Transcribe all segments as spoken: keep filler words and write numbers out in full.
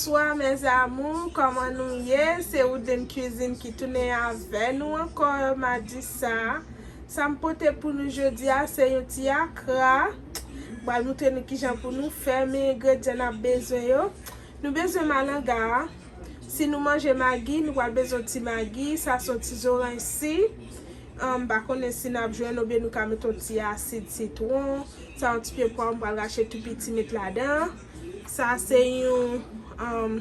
Bonswa mes amours, kòman nou ye? Se Woodline Cuisine ki tounen avè nou ankò madi sa. Sa m pote pou nou jodi a se yon ti akra. M pral moutre nou kijan pou nou fè, men engredyan n ap bezwen yo. Nou bezwen malanga. Si nou manje magi, nou pral bezwen ti magi. Sa se yon ti zoranj si. M pa konnen si n ap jwenn oubyen nou ka mete yon ti asid sitwon. Sa yon ti pye pwav m pral rache tou piti met ladan. Sa se yon um,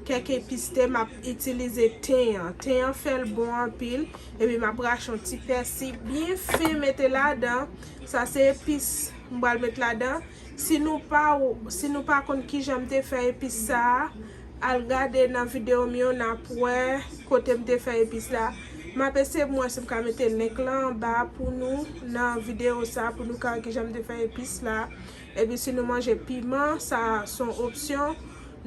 kèk epis te m ap itilize ten an. Ten an fè l bon anpil. Epi m ap rache yon ti pèsi byen fen mete ladan. Sa se epis m pral met ladan. Si nou pa, si nou pa konn kijan m te fè epis sa a, al gade nan videyo m yo, n ap wè kote m te fè epis la. M ap eseye pou m wè si m ka mete link lan anba pou nou nan videyo sa a, pou nou ka wè kijan m te fè epis la. Epi si nou manje piman, sa se yon opsyon,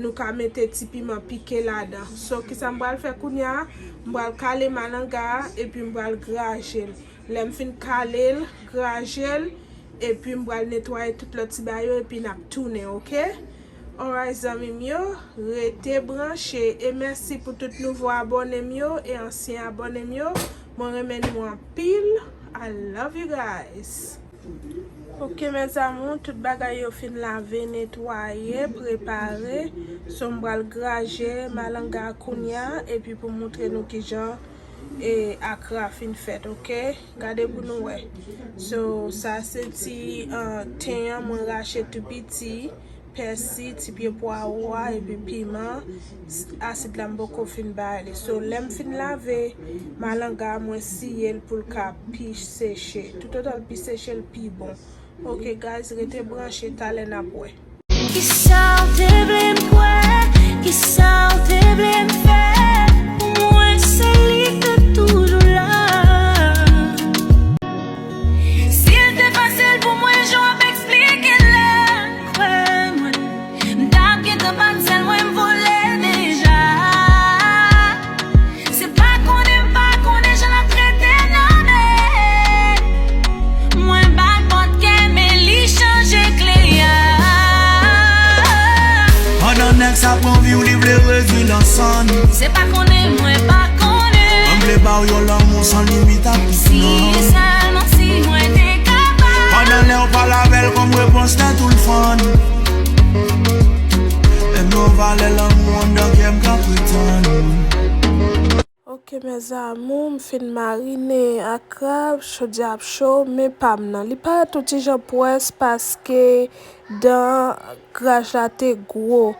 nou ka mete ti piman pike ladan. So, kisa m pral fè kounye a? M pral kale malanga a, epi m pral graje l. Lè m fin kale l, graje l, epi m pral netwaye tout lòt ti bagay yo, epi n ap tounen, oke? Alright, zanmi m yo, rete branche. E mèsi pou tout nouvo abòne m yo e ansyen abòne m yo. Mwen renmen nou anpil. I love you guys. Oke, mes amours, tout bagay yo fin lave, netwaye, prepare. So, m pral graje malanga kounye a, epi pou m moutre nou kijan e akra fin fèt, oke? Gade pou nou wè. So, sa se ti, uh, ten an mwen rache tou piti, pèsi, ti pye pwawo a, epi piman. S-, asid la m poko fin bay li. So, lè m fin lave malanga, mwen siye l pou l ka pi seche. Toutotan l pi seche, l pi bon. Ok, guys, rete branche, talè n ap wè. Kisa w te vle m kwè? Kisa w te vle m fè? Pou mwen, se li k te toujou la. Si l te fasil pou mwen, jan w ap eksplike l la, kwè mwen, m t ap gentan pa t sèl mwen, m vole deja. Se pa konnen m pa konnen jan l ap trete nan men. Mwen ba l pòt kè, men li chanje kle a. Pandan nèg sa pran vi w, li vle redwi l an sann. Se pa konnen, mwen pa konnen. Mwen vle ba w yon lanmou san limit ak tout non. Si e sèlman si mwen te kapab. Pandan lè w pale avè l kòm repons nan tout fann. Menm yon valè lanmou anndan kè m ka pretann. Ok, mes amours, m fin marine akra, chodi a ap cho, men pa m nan. Li parèt yon ti jan pwès paske dan graj la te gwo.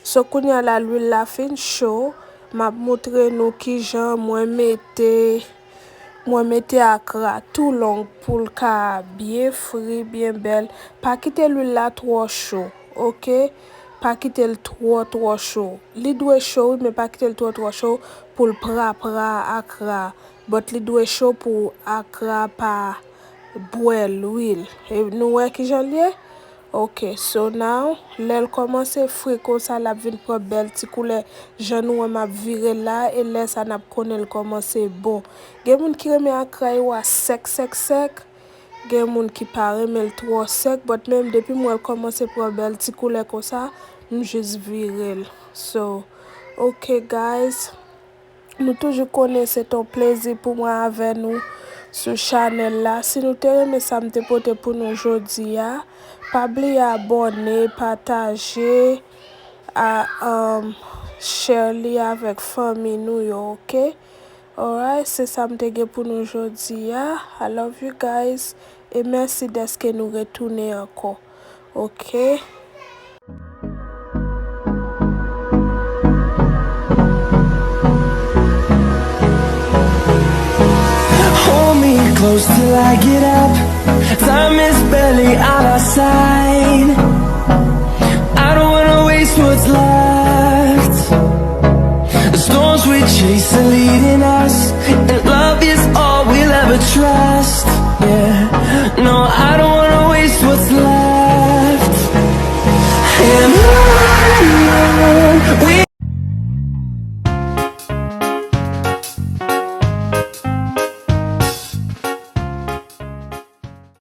So, kounye a la, lwil la fin cho, m ap moutre nou kijan mwen mete, mwen mete akra tou long pou l ka byen fri, byen bèl. Pa kite lwil la twò cho, ok? Pa kite l twò, twò cho. Li dwe cho, wi, men pa kite l twò, twò cho pou l pra, pra akra. But li dwe cho pou akra pa bwè lwil. E nou wè kijan l ye? Ok, so now, lè l kòmanse fri konsa, l ap vin pran bèl ti koulè. Jan nou wè m ap vire l la, e lè sa n ap konnen l kòmanse bon. Gen moun ki renmen akra yo a sèk, sèk, sèk. Gen moun ki pa renmen l twò sèk, but menm depi m wè l kòmanse pran bèl ti koulè konsa, m jis vire l. So, ok, guys. Nou toujou konnen se t on plezi pou mwen avè nou sou chanèl la. Si nou te renmen sa m te pote pou nou jodi a, pa bliye abòne, pataje, a, um, share li avèk fanmi nou yo, ok? Alright, se sa m te gen pou nou jodi a. I love you guys. E mèsi dèske nou retounen ankò. Ok. Hold me close till I get up. Time is barely on our side. I don't wanna waste what's left. The storms we chase are leading us, and love is all we'll ever trust. Yeah, no, I don't wanna waste what's left.